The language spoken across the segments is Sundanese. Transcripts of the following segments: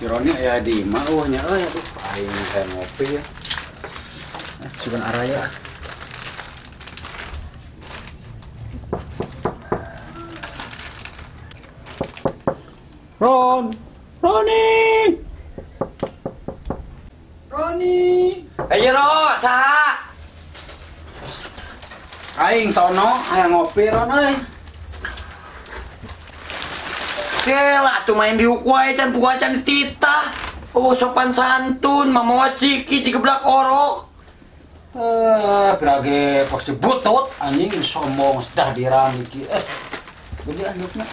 Si Roni aya di imah eueuh nya euy aduh aing hayang ngopi ya. Sugan araya. Ron, Roni. Roni. Ayo Ro, saha? Aing Tono hayang ngopi Ron euy. Kela tuh main di wae can puguh can titah. Oh sopan santun, mamawa ciki digeblak orok. Berage pasti butut anjing sombong sudah diram iki. Gede andukna.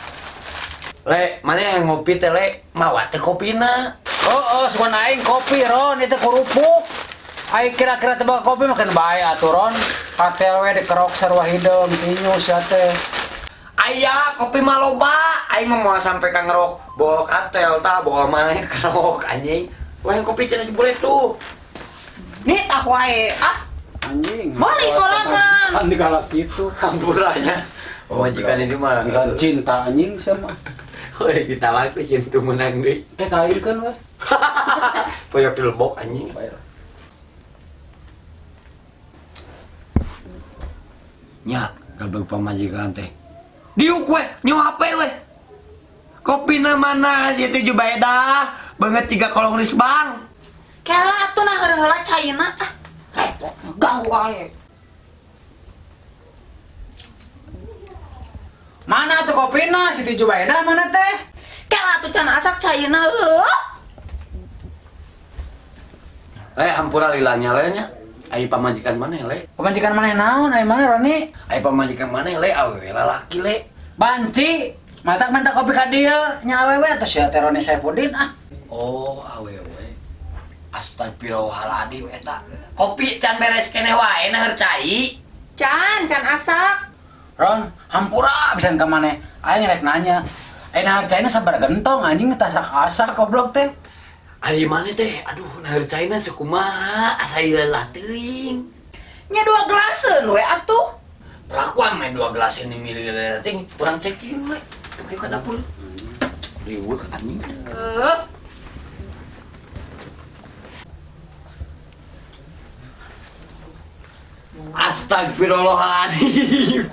Le, mana yang ngopi teh le? Mawa teh kopina. Oh, sugan aing kopi Ron, itu kerupuk. Aing kira-kira tebak kopi makan bae atuh Ron. Katel we dikerok sarua hideung tinyu sia teh. Aya kopi mah loba, aing mah moal sampe ka ngerok bawa katel tah, bawa maneh kerok anjing. Wah kopi cenah si bule tuh. Nih tah wae ah. Anjing. Meuli sorangan. Kan digalak kitu. Hampuranya. Pamajikan ini mah bukan cinta anjing sama. Heuh kita laku cinta menang deui. Teh kain kan weh. Poyok dilebok anjing. Nya, gabeg pamajikan teh. Diuk weh, nyu HP weh. Kopina mana si teh Jubaedah, banget 3 kolong risbang. Kela atuh nah heula caina ah. Repot ganggu wae. Mana tuh kopina si Jubaedah mana teh? Kela atuh can asak caina heuh. Hampura lilanya le nya. Ai pamajikan mana le? Pamajikan mana naon? Ai mana Roni? Ai pamajikan mana le? Awewe lalaki le. Banci, matak-matak kopi ka dieu nya awewe atuh sia teh Roni Saipudin ah. Oh, awewe. Astagfirullahaladzim eta. Kopi can beres keneh wae nah cai. Can, can asak. Ron, hampura pisan ka maneh. Aing rek nanya. Ai nahar caina sabaraha gentong anjing tasak-asak goblok teh. Ari mana teh? Aduh, nahar caina sekumaha asa lelah teuing. Nya 2 gelaseun we atuh. Perakuan main 2 gelaseun milih lelah teuing, urang cek ieu we. Ayo ka dapur. Riweuh anjing. Heuh. Astagfirullahaladzim.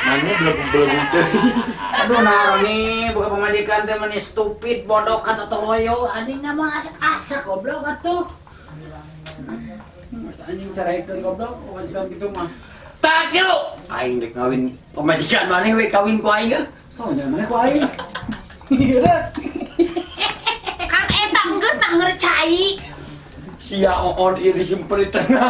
Mana belum teh. Aduh nah Roni, buka pamajikan teh meni stupid, bodoh atau loyo, anjing nya mah asak goblok atuh. Mas anjing caraikeun goblok pamajikan kitu mah. Tah kieu. Aing rek ngawin pamajikan maneh we kawin ku aing heuh. Oh, jangan maneh ku aing. Kan eta geus nah heur cai. Sia oon ieu disimpen di tengah.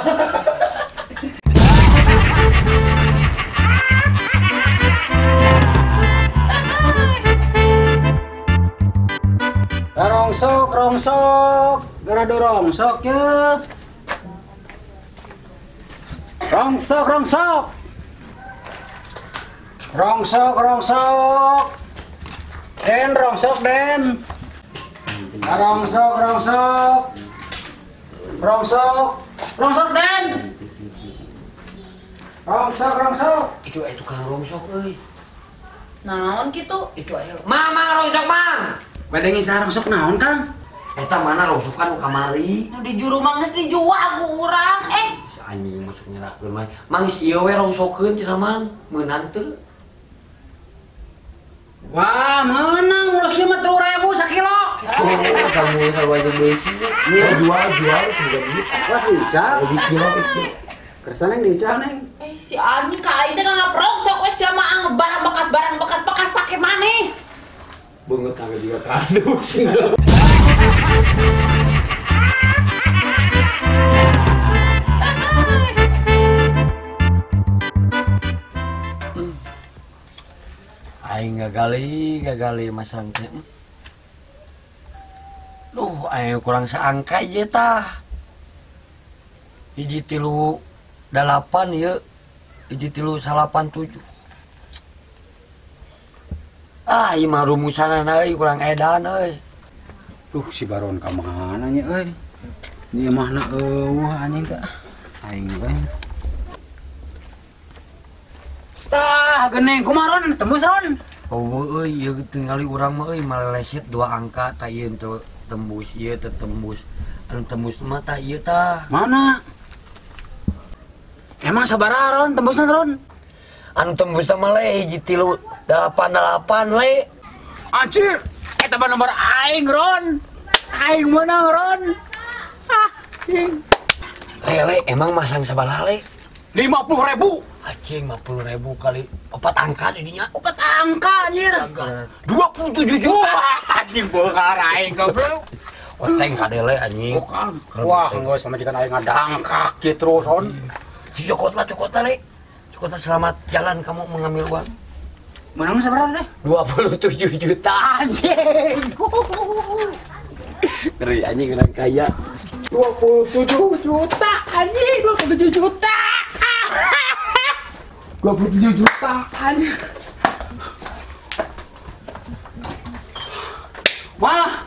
Rongsok, rongsok, garado rongsok ya. Rongsok, rongsok. Rongsok, rongsok. Den, rongsok, den. Rongsok, rongsok. Rongsok, rongsok, den. Rongsok, rongsok. Itu tukang rongsok euy. Naon kitu? Itu ayo. Mamang rongsok, Mang. Badengin sarang sok naon, Kang? Eta mana rongsokan nu kamari? Nu di juru mah geus dijual ku urang. Si anjing masuk nyerakeun wae. Mangis ieu we rongsokeun cenah Mang. Meunang teu? Wah, meunang mulus ieu mah 3.000 sakilo. Oh, samu sarua jeung beusi. Ieu jual-jual sudah duit. Wah, diucap. Di kilo itu. Kersa neng diucap neng. Si anjing ka aing teh ngaprongsok we sia mah barang bekas pake maneh. Banget tangga juga kardus. Aing gagali masang teh. Duh, aing kurang saangka ieu tah. 1 3 8 ieu. 1 3 9 7. Ah, ieu mah rumusanana euy kurang edan euy. Duh, si Baron ka mana nya euy? Di imahna eueuh anjing teh. Aing we. Tah, geuning kumaha Ron? Tembus Ron. Oh euy ieu tingali urang mah euy maleset 2 angka tah ieu teu tembus ieu teu tembus. Anu tembus mah tah ieu tah. Mana? Emang sabaraha Ron tembusna Ron? Anu tembus mah le 1 3 8 8 le. Anjir, eta mah nomor aing Ron. Aing meunang Ron. Ah, le emang masang sabaraha le? 50.000. Anjing 50.000 kali 4 angka didinya. 4 angka anjir. 27 juta. Anjing bongkar aing goblok. Oteng kadele anjing. Wah, geus pamajikan aing ngadangkak kieu terus Ron. Si cokotlah le. Cokotlah selamat jalan kamu mengambil uang. Menang sabaraha teh? 27 juta anjing. Ngeri anjing orang kaya. 27 juta anjing, 27 juta. 27 juta anjing. Wah,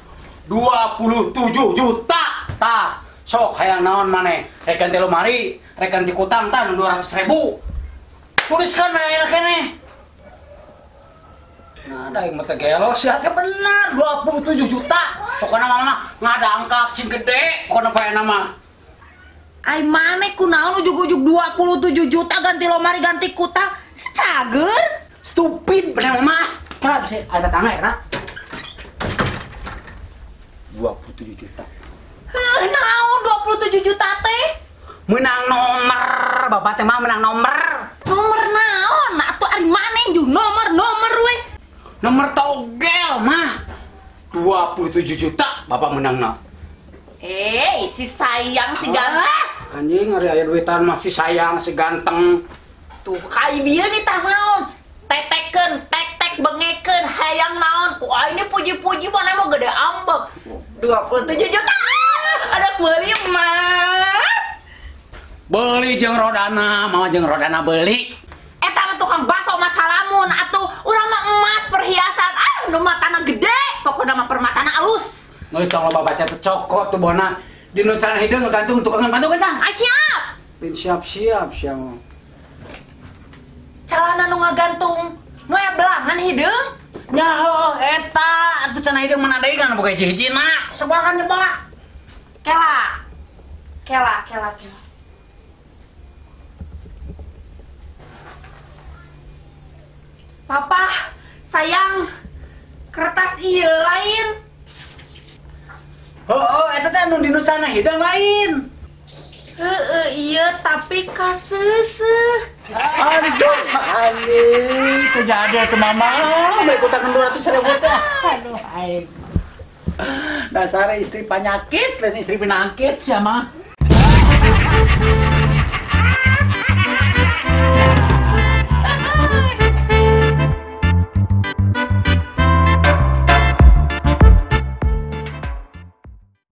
27 juta. Tah, sok hayang naon maneh? Rek ganti lemari, rek ganti kutang tah 200.000. Tuliskan aya keneh. Nah, da aing mah teh gelo sia teh bener 27 juta. Pokona mah ngadangkak cing gede, pokona paena mah. Ai maneh kunaon ujug-ujug 27 juta ganti lemari ganti kutang, si cager. Stupid bener mah. Kenapa sih ada tangga ya, 27 juta. Heuh, naon 27 juta teh? Menang nomor, bapak teh mah menang nomor. Nomor naon? Atuh ari maneh jeung nomor-nomor we. Nomor togel mah. 27 juta bapak menang na. Eh, si sayang si ganteng. Anjing ari aya duitan mah si sayang si ganteng. Tuh kai bieu nih tah naon? Tetekeun, tek-tek bengekeun hayang naon? Ku aing puji-puji mana mau gede ambek. 27 juta. Ada beli emas. Beli jeung rodana, mama jeung rodana beli. Eta mah tukang bakso mah salamun atuh urang mah emas perhiasan. Ah, nu matana gede, pokona mah permatana alus. Geus tong loba baca teh cokot tuh bona. Di nu celana hideung gantung tukang bantu kencang. Ah, siap. Siap siap. Celana nu ngagantung nu aya belangan hideung. Nya heuh eta atuh celana hideung mana deui kan boga hiji-hijina. Sobakan coba. Kela. Kela. Papa, sayang, kertas ieu lain. Heuh, eta teh anu dinu celana hideung lain. Heeh, iya tapi kaseuseuh. Aduh, anjing, teu jadi atuh mama, bae kutangan 200.000 teh. Aduh, aing. Dasar istri panyakit, lain istri pinangkit sia mah.